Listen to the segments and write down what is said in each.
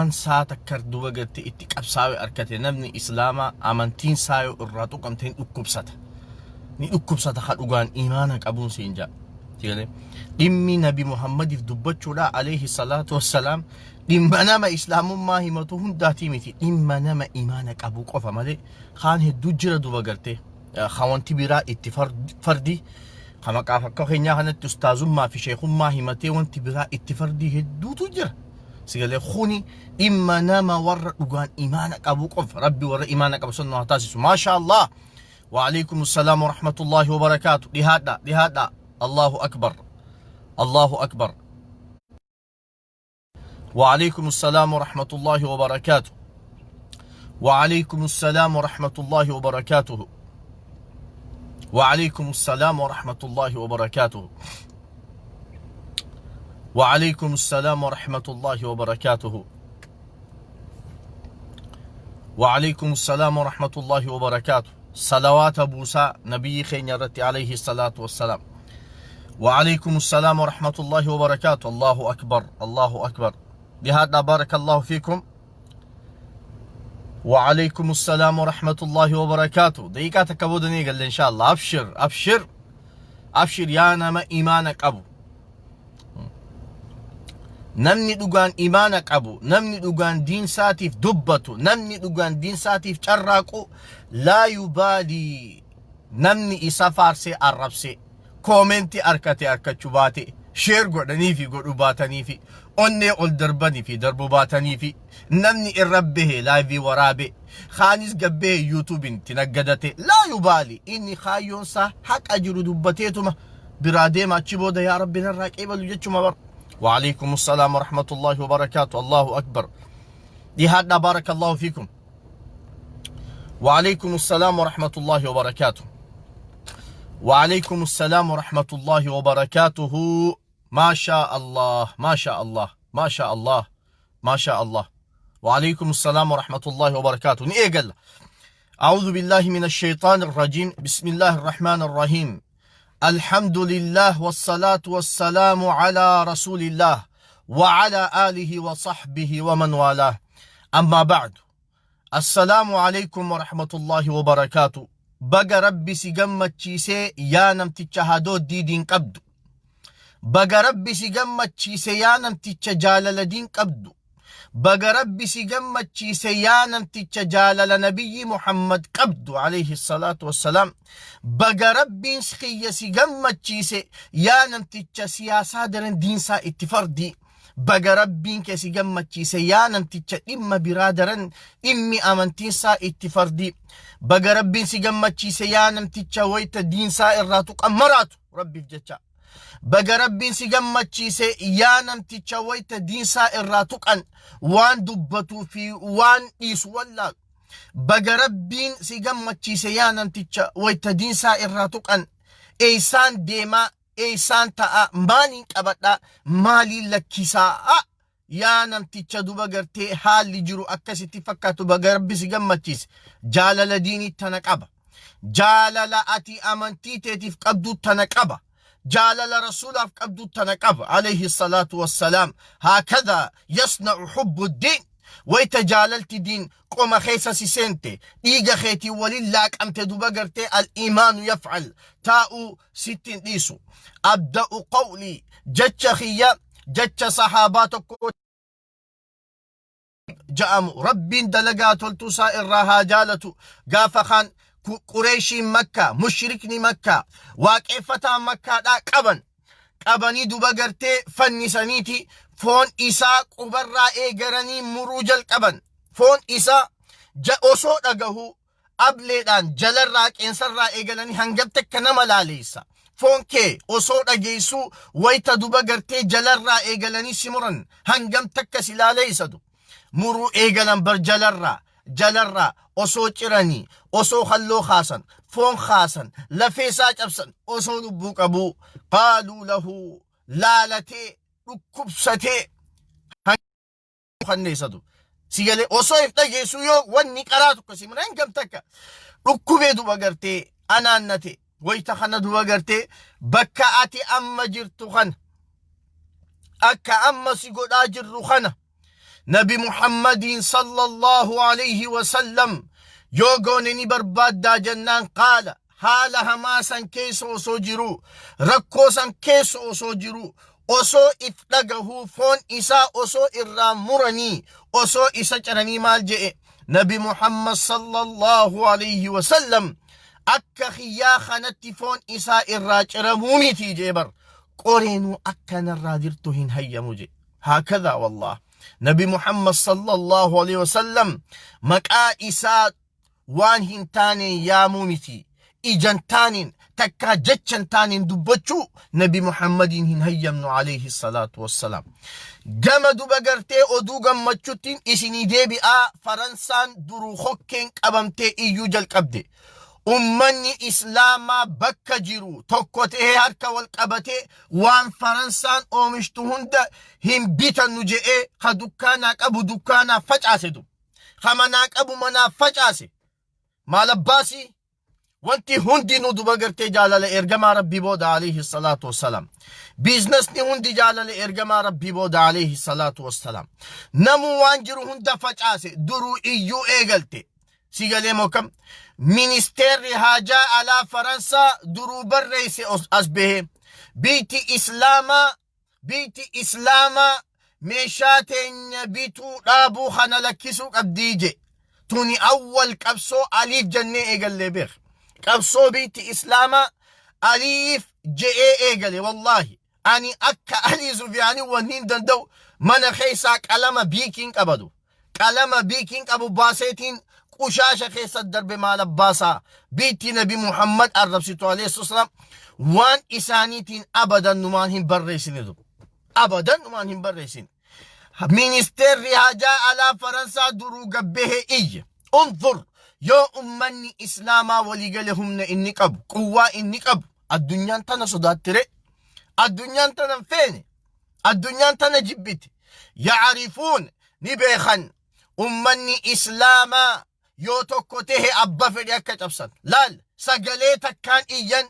Waan saa takka duba gartee itti qabsaa'e arkate. Namni Islaamaa amantiin isaa yoo irraa tuqamte ni dhukkubsata. Ni dhukkubsata ka dhugaan imaana qabuun siin jaa. Sigalee dhimmi Nabi Muhammadiif dubbachuudha alayhi salaatu wassalaam dhimma nama Islaamummaa himatu hundaatii miti, dhimma nama imaana qabu qofa malee. Kaan hedduu jira duba gartee ka wanti biraa itti fardi, ka maqaaf akka keenyaa kanatti ustaazummaa fi sheekummaa himatee wanti biraa itti fardii hedduutu jira. Sigalee kuni dhimma nama warra dhugaan imaana qabu qofa. Rabbi warra imaana qabu sun nu haa taasisu. Maasha Allah. وعليكم السلام ورحمة الله وبركاته. dhihaadha, dhihaadha. الله أكبر، الله أكبر. وعليكم السلام ورحمة الله وبركاته. وعليكم السلام ورحمة الله وبركاته. وعليكم السلام ورحمة الله وبركاته. وعليكم السلام ورحمة الله وبركاته. وعليكم السلام ورحمة الله وبركاته. صلوات بوسى نبي خيرتي عليه الصلاة والسلام. وعليكم السلام ورحمة الله وبركاته. الله أكبر، الله أكبر. بهذا بارك الله فيكم. وعليكم السلام ورحمة الله وبركاته. دقيقة تكبودني قال إن شاء الله. أبشر، أبشر، أبشر yaa nama imaana qabu. Namni dhugaan imaana qabu, namni dhugaan diinsaatiif dubbatu, namni dhugaan diinsaatiif carraaqu, لا يبالي namni isa faarsee arrabsee, koomentii arkate arkachuu baate, share godhanii fi godhuu baatanii fi onnee ol darbanii fi darbuu baatanii fi namni irra bahe live waraabe, kaanis gabbee YouTubeiin itti naggadate, لا يبالي. Inni kaayyoonsaa haqa jiru dubbateetuma biraa deema. Achi booda yaa Rabbi narraa qeebalu jechuma bar. وعليكم السلام ورحمة الله وبركاته. الله أكبر. dhihaadhaa، بارك الله فيكم. وعليكم السلام ورحمة الله وبركاته. وعليكم السلام ورحمة الله وبركاته. ما شاء الله، ما شاء الله، ما شاء الله، ما شاء الله. وعليكم السلام ورحمة الله وبركاته. Ni eegalla. أعوذ بالله من الشيطان الرجيم. بسم الله الرحمن الرحيم. الحمد لله والصلاة والسلام على رسول الله وعلى آله وصحبه ومن والاه. أما بعد، السلام عليكم ورحمة الله وبركاته. Baga Rabbi si gammachiisee yaa namticha hadooddii diin qabdu. Baga Rabbi si gammachiise yaa namticha jaalala diin qabdu. Baga Rabbi si gammachiise yaa namticha jaalala Nabiyyi Muhammad qabdu عليه الصلاة والسلام. Baga Rabbiin kiyya si gammachiise yaa namticha siyaasaa daran diinsaa itti fardii. Baga Rabbiin kee si gammachiise yaa namticha dhimma biraa daran dhimmi amantiinsaa itti fardii. Baga Rabbiin si gammachiise yaa namticha wayita diinsaa irraa tuqan maraatu Rabbiif jecha. Baga Rabbiin si gammachiise yaa namticha wayita diinsaa irraa tuqan waan dubbatuu fi waan dhiisu wallaalu. Baga Rabbiin si gammachiise yaa namticha wayita diinsaa irraa tuqan eeysaan deemaa, eeysaan ta'a, maaliin qabadhaa, maaliin lakkisaa, yaa namticha duba gartee haalli jiru akkasitti fakkaatu, baga Rabbi si gammachiise. Jaalala diinii tana qaba. Jaalala ati amantii teetiif qabdu tana qaba. Jaalala Rasuulaaf qabdu tana qaba عليه الصلاة والسلام. هكذا يصنع حب الدين. Wayta jaalalti diin qoma keessa si seente, dhiiga keetii waliin laaqamte, duba gartee الإيمان يفعل taa'uu sittiin dhiisu. أبدأ قولي, jecha kiyya jecha sahaabaa tokko ja'amu, Rabbiin dalagaa toltuu isaa irraa haa jaalatu. Gaafa kaan Qureeshiin Makkaa, mushrikni Makkaa, waaqeffataan Makkaadhaa qaban qabanii duba gartee fannisaniiti foon isaa qubarraa eegaranii muruu jalqaban. Foon isaa osoo dhagahu ableedhaan jalarraa qeensarraa eegalanii hangam takka nama laaleessa. Foon kee osoo dhageessuu wayta duba gartee jalarraa eegalanii si muran hangam takka si laaleessatu. Muruu eegalan bar, jalarraa jalarraa osoo ciranii, osoo halloo kaasan, foon kaasan, lafee isaa cabsan, osoo lubbuu qabuu قالوا له laalatee dhukkubsatee kanneessatu. Sigalee osoo if dhageessu yoo wanni qaraa tokko si muran hangam takka dhukkubee duba gartee anaannate. Wayta kana duba gartee bakka ati amma jirtu kana, akka amma si godhaa jirru kana. Nabi Muhammadiin sallallahu alayhi wasallam yoo goone ni barbaaddaa jennaan, qaala haala hamaa san keessa osoo jiru, rakkoo san keessa osoo jiru, osoo if dhagahuu, foon isaa osoo irraa muranii, osoo isa ciranii, maal je'e Nabi Muhammad sallallahu alayhi wasallam? Akka kiyyaa kanatti foon isaa irraa ciramuu miti jee bar, qoreenuu akkanarraa jirtu hin hayyamu je. Haakadha wallah, Nabi Muhammad sallallahu alayhi wasallam maqaa isaa waan hin taaneen yaamuu miti, ijan taaneen takkaa jechan taaneen dubbachuu Nabi Muhammadiin hin hayyamnu alayhi salaatu wassalaam. Gama duba gartee oduu gammachuttiin isinii deebi'aa. Faransaan duruu hokkeen qabamtee iyyuu jalqabde. Ummanni Islaamaa bakka jiru tokko ta'ee harka wal qabatee waan Faransaan oomishtu hunda hin bitannu je'ee, ka dukkaanaa qabu dukkaanaa facaase du. Ka manaa qabu manaa facaase. Maal abbaasii? Wanti hundinuu duba gartee jaalala ergamaa Rabbii booda alayhi salaatu wassalaam. Biiznasni hundi jaalala ergamaa Rabbii booda alayhi salaatu wassalaam. Namuu waan jiru hunda facaase, duruu iyyuu eegalte. Si galee mokkam? Ministeerri haajaa alaa Faransaa duruu barreesse as bahee. Biitti Islaamaa meeshaa teenya bituu dhaabuu kana lakkisuu qabdii je. Tuni awwal qabsoo aliif jennee eegallee beek. Qabsoo biitti Islaamaa aliif je'ee eegale wallaahi. Ani akka Alii Sufiyaanii wanni hin danda'u, mana keessaa qalama biikiin qabadu. Qalama biikiin qabu baaseetiin qushaasha keessa darbe. Maal abbaasaa, biitti Nabi Muhammad arrabsitu alayhi salaam waan isaaniitiin abadan numaan hin barreessine. Abadan numaan hin barreessine. Ministeerri haajaa alaa Faransaa duruu gabbehee iyya. Unzur, yoo ummanni Islaamaa waliigale humna inni qabu, quwwaa inni qabu, addunyaan tana sodaattire. Addunyaan tana hin feene. Addunyaan tana jibbiti. Ya'arifuun ni beekan, ummanni Islaamaa yoo tokko tahe abba fedhe akka cabsan. Laal, sagalee takkaan iyyan,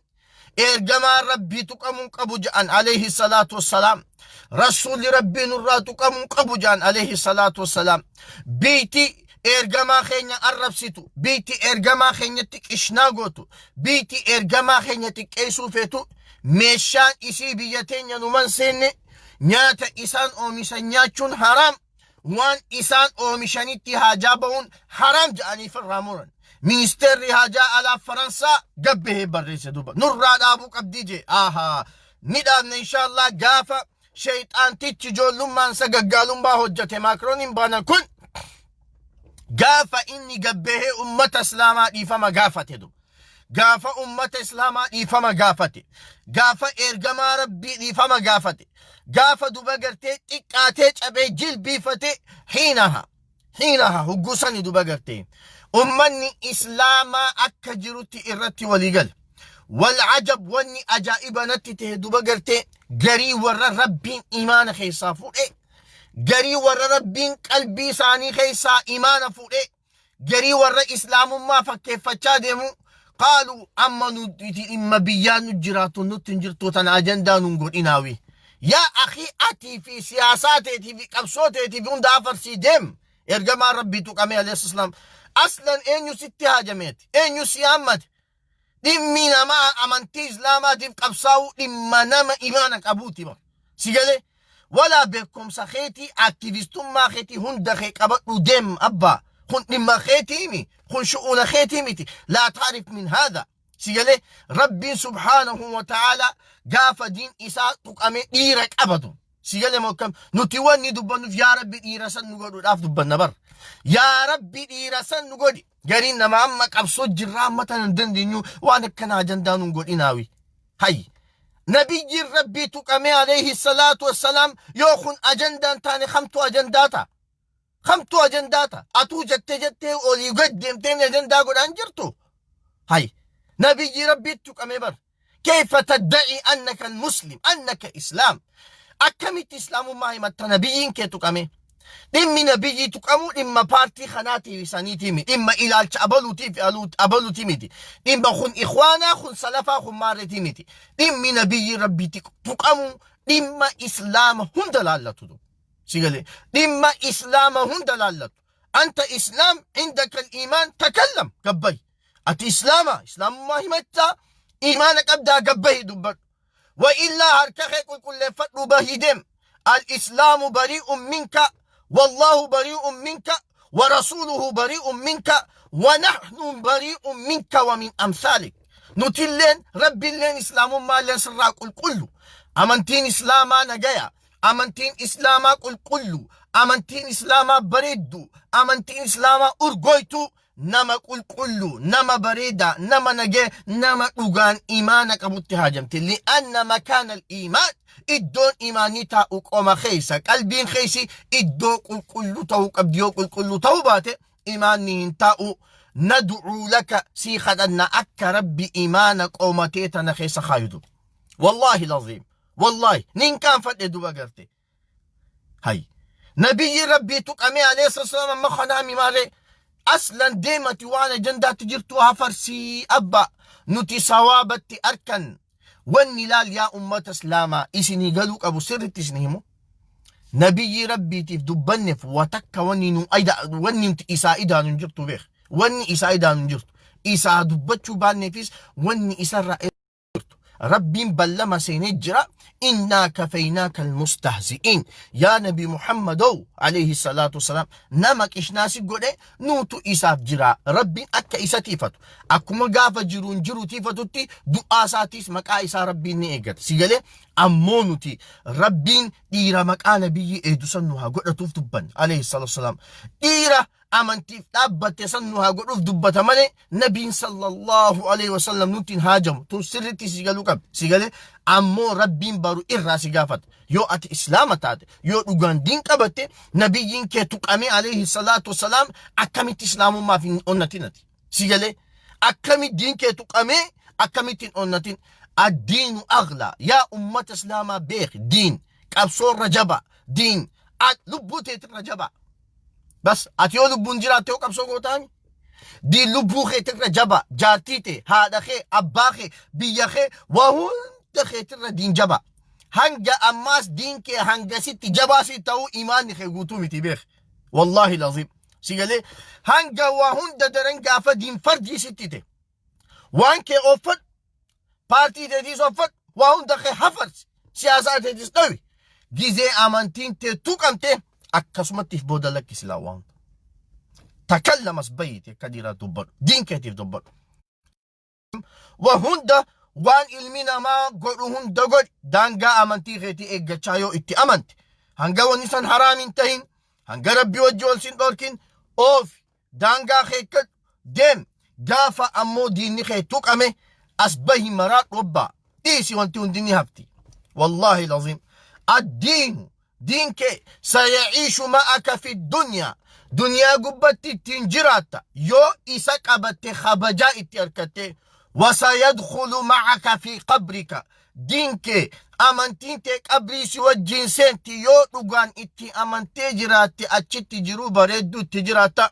ergamaan Rabbii tuqamuu qabu jedhan alayhi salaatu wassalaam. Rasuulli Rabbii nurraa tuqamuu qabu jedhan alayhi salaatu wassalaam. Biitti ergamaa keenya arrabsitu, biitti ergamaa keenyatti qishnaa gootu, biitti ergamaa keenya xiqqeessuu feetu, meeshaan isii biyya teenya numan seenne, nyaata isaan oomishan nyaachuun haraam, waan isaan oomishanitti haajaa ba'uun haraam jedhaniif irraa muran. Ministeerri haajaa alaa Faransaa gabbahee barreesse duuba. Nurraa dhaabuu qabdii jee. Ahaa. Ni dhaabne inshaallah gaafa sheeyxaantichi ijoollummaan sagaggaalummaa hojjete Maakrooniin baanan kun, gaafa inni gabbahee ummata Islaamaa dhiifama gaafate duuba. Gaafa ummata Islaamaa dhiifama gaafate, gaafa ergamaa Rabbii dhiifama gaafate, gaafa duba gartee xiqqaatee cabee jilbiifate, hiinaha hiinaha huggusani duba gartee ummanni Islaamaa akka jirutti irratti walii gala. Wal ajab, wanni ajaa'iba natti ta'e duba gartee garii warra Rabbiin imaana keessaa fuudhe, garii warra Rabbiin qalbii isaanii keessaa imaana fuudhe, garii warra Islaamummaa fakkeeffachaa deemu, qaaluu amma nuti dhimma biyyaa nu jiraatu nutti hin jirtu, tana ajandaa nun godhinaawi. Yaa akii, atii fi siyaasaa teetii fi qabsoo teetii fi hunda afarsii deem. Ergamaan Rabbii tuqamee alayhi salaam, aslan eenyu sitti haajameeti? Eenyu si hammate? Dhimmi namaa amantii Islaamaatiif qabsaa'uu dhimma nama imaana qabuuti bara. Si galee? Walaa beekumsa keetii, aktivistummaa keetii hunda kee qabadhu deem abbaa. Kun dhimma keetiimi, kun shu'uuna keetii miti. Laa taarif min haadha. Si galee? Rabbiin subhaanahu wa ta'ala gaafa diin isaa tuqame dhiira qabatu. Si galee moo akkam? Nuti wanni dubbannuuf yaa Rabbi dhiira san nu godhuudhaaf dubbanna bar. Yaa Rabbi dhiira san nu godhi. Gariin nama amma qabsoo jirraa, amma tana hin dandeenyu, waan akkana ajandaa nun godhinaawi. Hay. Nabiyyiin Rabbii tuqamee alayhi salaatu wassalaam, yoo kun ajandaan taane kamtu ajandaa ta'a? Kamtu ajandaa ta'a? Atuu jettee jettee olii gad deemtee ajandaa godhaan jirtu. Hay. Nabiyyi Rabbii tuqamee bar. Kayfa tadda'i annaka muslim, annaka Islaam? Akkamitti Islaamummaa himatta nabiyyiin kee tuqame? Dhimmi nabiyyii tuqamuu dhimma paartii kanaatii fi saniitii miti. Dhimma ilaalcha abaluutii fi abaluutii miti. Dhimma kun ikhwaanaa, kun salafaa, kun maarreetii miti. Dhimmi nabiyyii Rabbii tuqamuu dhimma Islaama hunda laallatu. Si galee dhimma islaama hunda laallatu. Anta islaam indaka iimaan takallam gabbayi. Ati islaama islaamummaa himattaa iimaana qabdaa gabbayi dubbadhu. Wa illaa harka kee qulqulleeffadhu bahii deem. Al-islaamu barii'un minka wallaahu barii'un minka wa rasuuluhu barii'un minka wa nahnu barii'un minka wa min amsaalik. Nutilleen rabbilleen islaamummaalleen sirraa qulqullu. Amantiin islaamaa nagaya. Amantiin islaamaa qulqullu. Amantiin islaamaa bareeddu. Amantiin islaamaa urgooytu. Nama qulqullu, nama bareedaa, nama nagee, nama dhugaan imaana qabutti haajamte. Li'anna makaana al-iimaan iddoon imaanii taa'u qoma keessa, qalbiin keessi iddoo qulqulluu ta'uu qabdi. Yoo qulqulluu ta'uu baate imaanni hin taa'u. Nad'uu laka sii kadhanna akka Rabbi imaana qomatee tana keessa kaayu. Wallaahi laziim. Wallaahi nin qaanfadhe duba garte. Hay. Nabiyyi Rabbii tuqamee alayhi salaam amma kanaa mimaaree aslan deemati waan ajandaatti jirtu hafarsii abba nuti sawaabatti arkan wanni ilaal yaa ummata islaamaa isinii galuu qabu sirritti isin himu. Nabiyyi Rabbiitiif dubbanneef wa takka wanni nu aida wanni nuti isaa idaanu hin jirtu beek. Wanni isaa idaanu hin jirtu. Isaa dubbachuu baanneefis wanni isarraa jirtu. Rabbiin ballama seenee jira. Innaa kafaynaaka almustahzi'iin. Yaa Nabi Muhammadow alayhi salaatu wasalaam nama qishnaa si godhe nuutu isaaf jira. Rabbiin akka isa tiifatu. Akkuma gaafa jiruun jiru tiifatutti du'aa isaatiis maqaa isaa Rabbiin ni eeggata. Si galee ammoo nuti Rabbiin dhiira maqaa nabiyyi eedu san nu haa godhatuuf dubbanna alayhi salaatu wasalaam. Dhiira amantiif dhaabbatte san nu haa godhuuf dubbata malee nabiin sallallahu alaihi wasallam nutti hin haajamu. Tun sirriitti si galuu qabdi. Si galee ammoo Rabbiin baru irraa si gaafata. Yoo ati islaama taate, yoo dhugaan diin qabatte, nabiyyiin kee tuqamee alayhi salaatu wasalaam akkamitti islaamummaaf hin onnatin ati? Si galee akkamitti diin kee tuqamee akkamitti hin onnatin? Addiinu aghlaa yaa ummata islaamaa beeki diin qabsoorra jaba diin lubbuu teetirra jaba. Bas ati yoo lubbuun jiraatte yoo qabsoo gootaani. Diin lubbuu keetirra jaba jaartii tee haadha kee abbaa kee biyya kee waa hunda keetirra diin jaba. Hanga ammaas diin kee hangasitti jabaa si ta'uu imaanni kee guutuu miti beek. Wallaahi laziim. Si galee hanga waa hunda daran gaafa diin fardii sitti ta'e. Waan kee ooffadhu paartii teetiis uffadhu waa hunda kee hafarsi siyaasaa teetiis dhawi gizee amantiin tee tuqamte akkasumatti if booda lakkisi laa waan hunda takallamas bayiiti akka dhiiraa dubbadhu diin keetiif dubbadhu wa hunda waan ilmi namaa godhu hunda godhi daangaa amantii keetii eeggachaa yoo itti amante hanga wanni san haraam hin tahin hanga rabbi wajji wal sin dhorkin oofi daangaa kee eeggadhu deem gaafa ammoo diinni kee tuqame as bahi maraa dhobbaa dhiisi wanti hundi ni hafti wallaahi laziim addiinu diin kee sayaciishu ma'aka fi dunyaa duniyaa gubbatti ittiin jiraatta yoo isa qabatte kabajaa itti arkatte wasayadkhulu ma'aka fi qabrika diin kee amantiin tee qabrii si wajjiin seenti yoo dhugaan itti amantee jiraatte achitti jiruu bareedduu itti jiraatta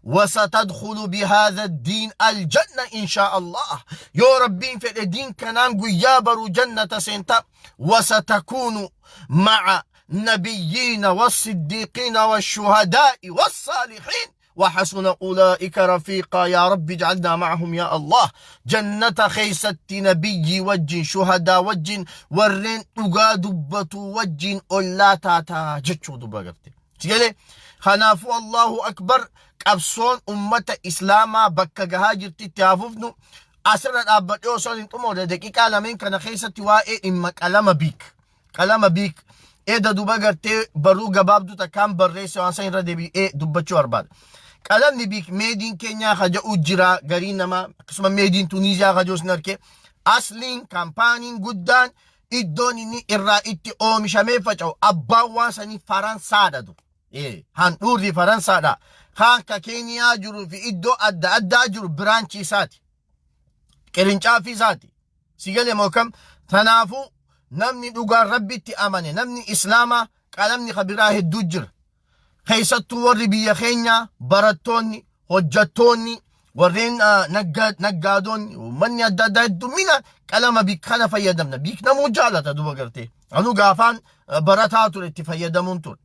وستدخل بهذا الدين الجنة إن شاء الله يا ربين في الدين كنان قيابر جنة سنتا وستكون مع نبيين والصديقين والشهداء والصالحين وحسن أولئك رفيقا يا رب اجعلنا معهم يا الله جنة خيست نبي وجن شهداء وجن ورين أقادبة وجن أولا تاتا جتشو دبا Sigale kanaafuu Allahu Akbar qabsoon ummata Islaamaa bakka gahaa jirti itti haa fufnu. Asirra dhaabbadhee osoo hin xumurre daqiiqaa lameen kana keessatti waa'ee dhimma qalama biik. Qalama biik. Eeda duba gartee barruu gabaabduu takkaan barreesse waan san irra deebi'ee dubbachuu barbaada. Qalamni biik meediin keenyaa kaja'uu jira garii namaa akkasuma meediin Tuniiziyaa kaja'us ni arge. Asliin kaampaaniin guddaan iddoon inni irraa itti oomishamee faca'u abbaan waan sanii Faransaadha dur. Handhuurri Faransaadha. Kaan ka Keeniyaa jiruu fi iddoo adda addaa jiru biraanchii isaati. Qirincaaffii isaati. Si galee moo kam? Tanaafuu namni dhugaan Rabbitti amane namni Islaamaa qalamni ka biraa hedduu jira. Keessattuu warri biyya keenyaa barattoonni, hojjettoonni, warreen naggaadoonni, uummanni adda addaa hedduminaan qalama biik kana fayyadamna. Biik namuu jaalata duba gartee. Anuu gaafaan barataa ture itti fayyadamuun ture.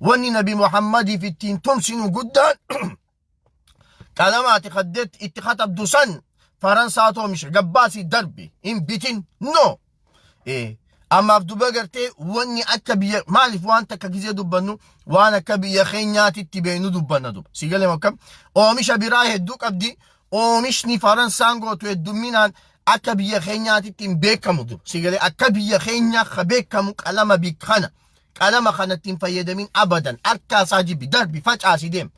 Wanni Nabi Muhammadiif ittiin tumsinu guddaan qalama ati kaddeetti itti katabdu san Faransaatu oomisha, gabbaasii darbi, hin bitin, no. Ammaaf duba gartee wanni akka biyya maaliif waan takka gizee dubbannu waan akka biyya keenyaatitti beeknu dubbanna duba. Si galee akkam oomisha biraa hedduu qabdi, oomishni Faransaan gootu heddumminaan akka biyya keenyaatitti hin beekamu duba. Si galee akka biyya keenyaa ka beekamu qalama bikkana. Qalama kanatti hin fayyadamin abadan, harkaa isaa jibbi, darbi, facaasi, deem.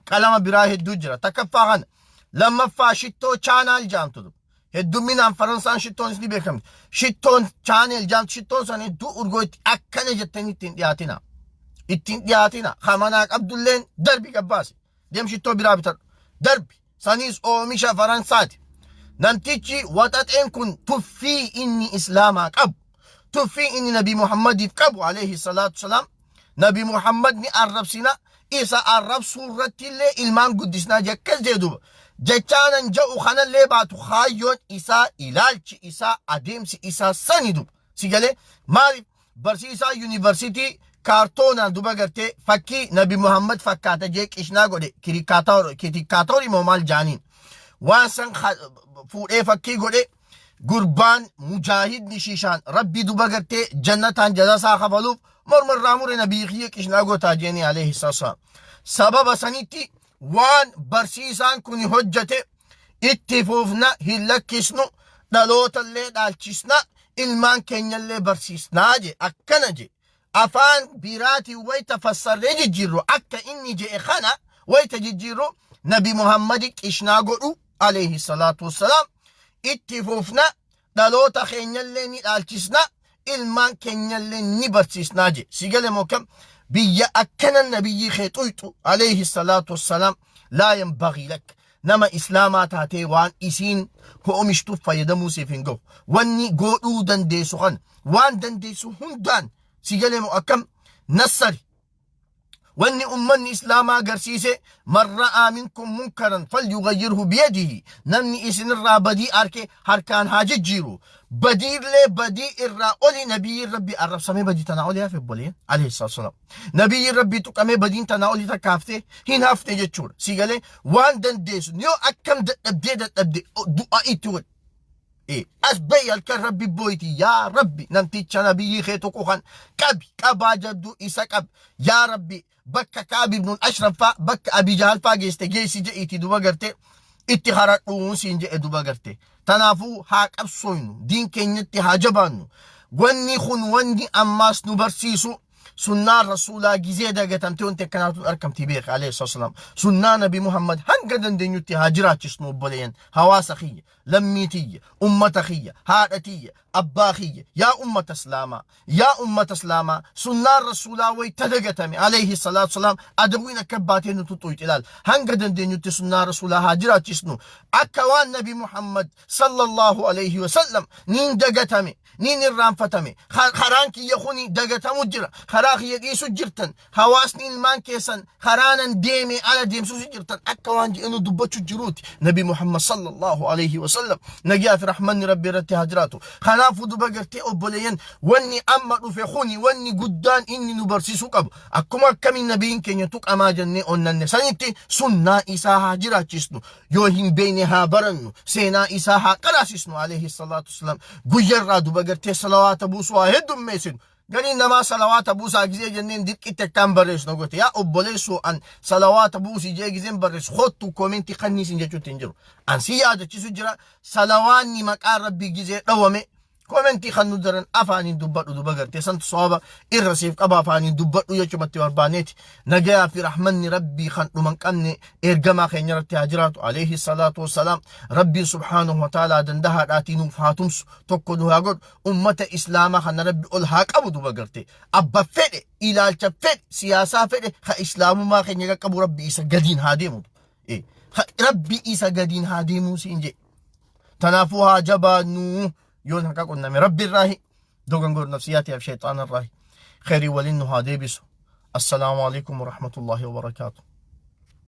Qalama biraa hedduu jira. Takkaffaa kana. Lammaffaa shittoo Chanel jaamtu duba. Heddumminaan Faransaan shittoonis ni beekamti. Shittoon Chanel jaamtu, shittoon san hedduu urgoo itti akkana jettanii ittiin dhiyaatina. Ittiin dhiyaatina. Kamanaa qabdulleen darbi, gabbaasi. Deem, shittoo biraa bitadhu. Darbi. Saniis oomisha Faransaati. Namtichi waxaxeen kun tuffii inni Islaamaa qabu, tuffii inni Nabi Muhammadiif qabu alayhi salaatu salaam, Nabi Muhammad ni arrabsina, isa arrabsuu irratti illee ilmaan guddisnaa jakkas jee duuba. Jechaanan ja'u kanallee baatu kaayyoon isaa, ilaalchi isaa, adeemsi isaa sani duuba. Si galee maaliif barsiisaa yuunivarsiitii kaartoonaan duba gartee fakkii Nabi Muhammad fakkaata jee qishnaa godhe, kirikaatoorii moo maal jaaniin, waan san fuudhee fakkii godhe, gurbaan mujaahidni shiishaan Rabbi duba gartee jannataan jazasaa kafaluuf mormarraa mure, nabii kiyya qishnaa gootaa jeeni alayhi salaam. Sababa sanitti waan barsiisaan kun hojjete itti fuufna, hin lakkisnu, dhalootallee dhaalchisna, ilmaan keenyallee barsiisnaa je akkana je. Afaan biraatiin wayta fassarree jijjiirru, akka inni je'e kana wayta jijjiirru, Nabi Muhammadi qishnaa godhu alayhi salaatu wassalaam itti fuufna, dhaloota keenyallee ni dhaalchisna, ilmaan keenyallee ni barsiisnaa je. Si gale moo kam biyya akkana nabiyyi kee xuyxu alayhi salaatu wassalaam laa yanbagii lak nama Islaamaa taatee waan isiin oomishtuuf fayyadamuu siif hin gahu. Wanni godhuu dandeessu kana waan dandeessu hundaan, si galee moo akkam, nassari. Wanni ummanni Islaamaa agarsiise, man ra'aa minkum munkaran falyughayyirhu biyadihi, namni isinirraa badii arke harkaan haa jijjiiru. Badiillee badii irraa oli nabiyyiin Rabbii arrabsamee, badii tanaa oli hafe obboleen alayhi salaam. Nabiyyiin Rabbii tuqamee, badiin tanaa oli takka haftee hin hafne jechuudha. Si galee waan dandeessu yoo akkam dadhabdee dadhabde du'a itti godhi. As bahi, halkan Rabbi booyti, yaa Rabbi, namticha nabiyyii kee tokko kan qabi, qabaa jabduu isa qabi, yaa Rabbi, bakka Kaab ibnul Ashraf faa, bakka Abi Jahal faa geeste geessi je'iiti duba gartee itti haradhuun siin je'e duba garte. Tanaafuu haa qabsooynu, diin keenyatti haa jabaannu. Wanni kun wanni ammaas nu barsiisu, sunnaan Rasuulaa gizee dagatamte wanti akkanaatu arkamti beeka alayhi salaam. Sunnaa Nabi Muhammad hanga dandeenyutti haa jiraachisnu obboleeyyan, hawaasa kiyya, lammii tiyya, ummata kiyya, haadha tiyya, abbaa kiyya, yaa ummata Islaamaa, yaa ummata Islaamaa, sunnaan Rasuulaa wayta dagatame alayhi salaatu salaam adawwiin akka baatee nu tuxxuyxi ilaal. Hanga dandeenyutti sunnaa Rasuulaa haa jiraachisnu. Akka waan Nabi Muhammad sallallahu alayhi wasallam niin dagatame, niin irraanfatame, karaan kiyya kuni dagatamu jira, karaa kiyya dhiisu jirtan, hawaasni ilmaan keessan karaanan deeme ala deemsisu jirtan akka waan jedhanu dubbachuu jiruuti. Nabi Muhammad sallallahu alayhi wasallam nagaa fi rahmanni Rabbi irratti haa jiraatu. Kanaafuu duba gartee obboleeyyan, wanni amma dhufe kuni wanni guddaan inni nu barsiisuu qabu, akkuma akkamiin nabiin keenya tuqamaa jennee onnanne sanitti sunnaa isaa haa jiraachisnu, yoo hin beekne haa barannu, seenaa isaa haa qaraasisnu alayhi salaatu wasalaam. Guyyarraa duba gartee salawaata buusuu haa heddummeessinu. Gariin namaa salawaata buusaa gizee jenneen dirqitti akkaan barreessu gote. Yaa obboleessoo, an salawaata buusii jee gizeen barreessu kottu koomentii kanniisin jechuutti hin jiru. An si yaadachiisu jira, salawaanni maqaa Rabbii gizee dhawame koomentii kan nu daran afaaniin dubbadhu duba gartee santu sababa irra siif qaba, afaaniin dubbadhu jechumatti barbaaneeti. Nagayaa fi rahmanni Rabbii kan dhuman qabne ergamaa keenya irratti haa jiraatu alayhi salaatu wassalaam. Rabbiin subhaanahu wa ta'aalaa dandahaadhaatii nuuf haa tumsu, tokko nu haa godhu, ummata Islaamaa kana Rabbi ol haa qabu duba garte. Abba fedhe, ilaalcha fedhe, siyaasaa fedhe, ka Islaamummaa keenya qaqqabu Rabbi isa gadiin haa deemu. Rabbi isa gadiin haa deemuu siin jedhe. Tanaafuu haa jabaannu. Yoon haqa qunname Rabbi irraahi, dogongor nafsiyaatiif shayxaana irraahi. Khairii waliin nu haa deebisu. Assalaamu alaikum warahmatullaahi wabarakaatu.